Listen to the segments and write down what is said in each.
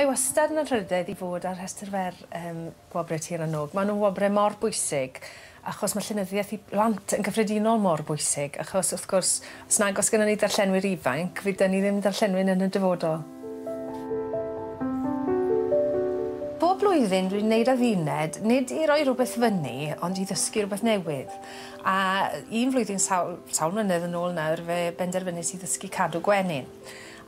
Mae wastad yn anrhydedd i fod ar rhestr fer Gwobrau Tir na n-Og. Maen nhw'n wobrau mor bwysig, achos mae llenyddiaeth i blant yn gyffredinol mor bwysig, achos wrth gwrs, os nag oes gynnon ni darllenwyr ifanc, fydd 'da ni ddim darllenwyr yn y dyfodol. Bob blwyddyn dwi'n neud adduned, nid i roi rhywbeth fyny, ond i ddysgu rhywbeth newydd. A un flwyddyn sawl, sawl mlynedd yn ôl nawr, fe benderfynais i ddysgu cadw gwenyn.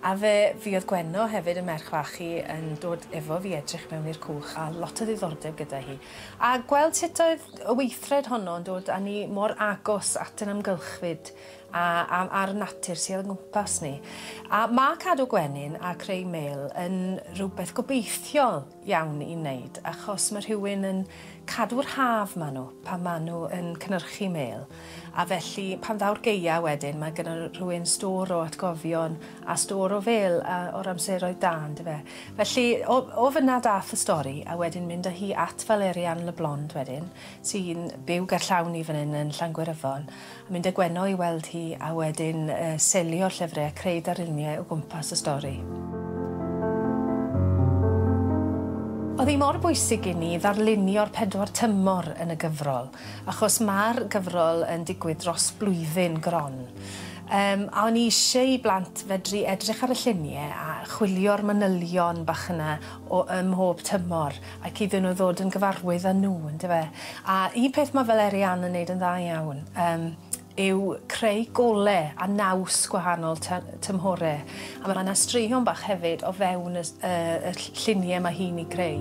A fe fuodd Gwenno hefyd, 'y merch fach i, yn dod efo fi edrych mewn i'r cwch a lot o ddiddordeb gyda hi. A gweld sut oedd y weithred honno yn dod â ni mor agos at yn amgylchfyd a, a a'r natur sydd o'n gwmpas ni. A ma' cadw gwenyn a creu mêl yn rhywbeth gobeithiol iawn i wneud, achos ma' rhywun yn cadw'r haf ma' nhw pan ma' nhw yn cynhyrchu mêl, a felly pan ddaw'r gaea wedyn ma' gyda rhywun stôr o atgofion a stôr o fêl a o'r amseroedd da yndyfe. Felly o o fynna dath y stori a wedyn mynd â hi at Valerian Le Blond wedyn sy'n byw gerllaw ni fan 'yn yn Llangwyryfon a mynd â Gwenno i weld hi a wedyn selio'r llyfre a creu darlunie o gwmpas y stori. O'dd 'i mor bwysig i ni ddarlunio'r pedwar tymor yn y gyfrol, achos ma'r gyfrol yn digwydd dros blwyddyn gron. Yym a o'n i isie i blant fedru edrych ar y llunie a chwilio'r manylion bach yna o ym mhob tymor ac iddyn nhw ddod yn gyfarwydd â nhw yndyfe? A un peth ma' Valerian yn neud yn dda iawn yym yw creu gole a naws gwahanol tymhore. A ma' 'na straeon bach hefyd o fewn y y llunie ma' hi'n 'u creu.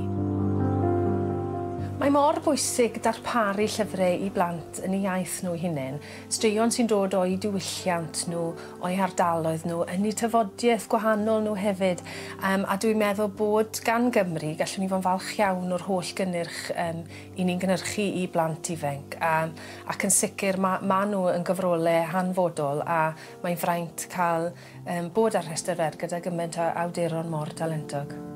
Mae mor bwysig darparu llyfre i blant yn 'u iaith nhw 'u hunen, straeon sy'n dod o'u diwylliant nhw, o'u hardaloedd nhw, yn 'u tafodieth gwahanol nhw hefyd. Yym a dwi'n meddwl bod gan Gymru, gallwn ni fo' yn falch iawn o'r holl gynnyrch yym 'yn ni'n gynhyrchu i blant ifenc a ac yn sicr ma' ma' nhw yn gyfrole hanfodol a mae'n fraint cael yym bod ar rhestr fer gyda gymaint o awduron mor dalentog.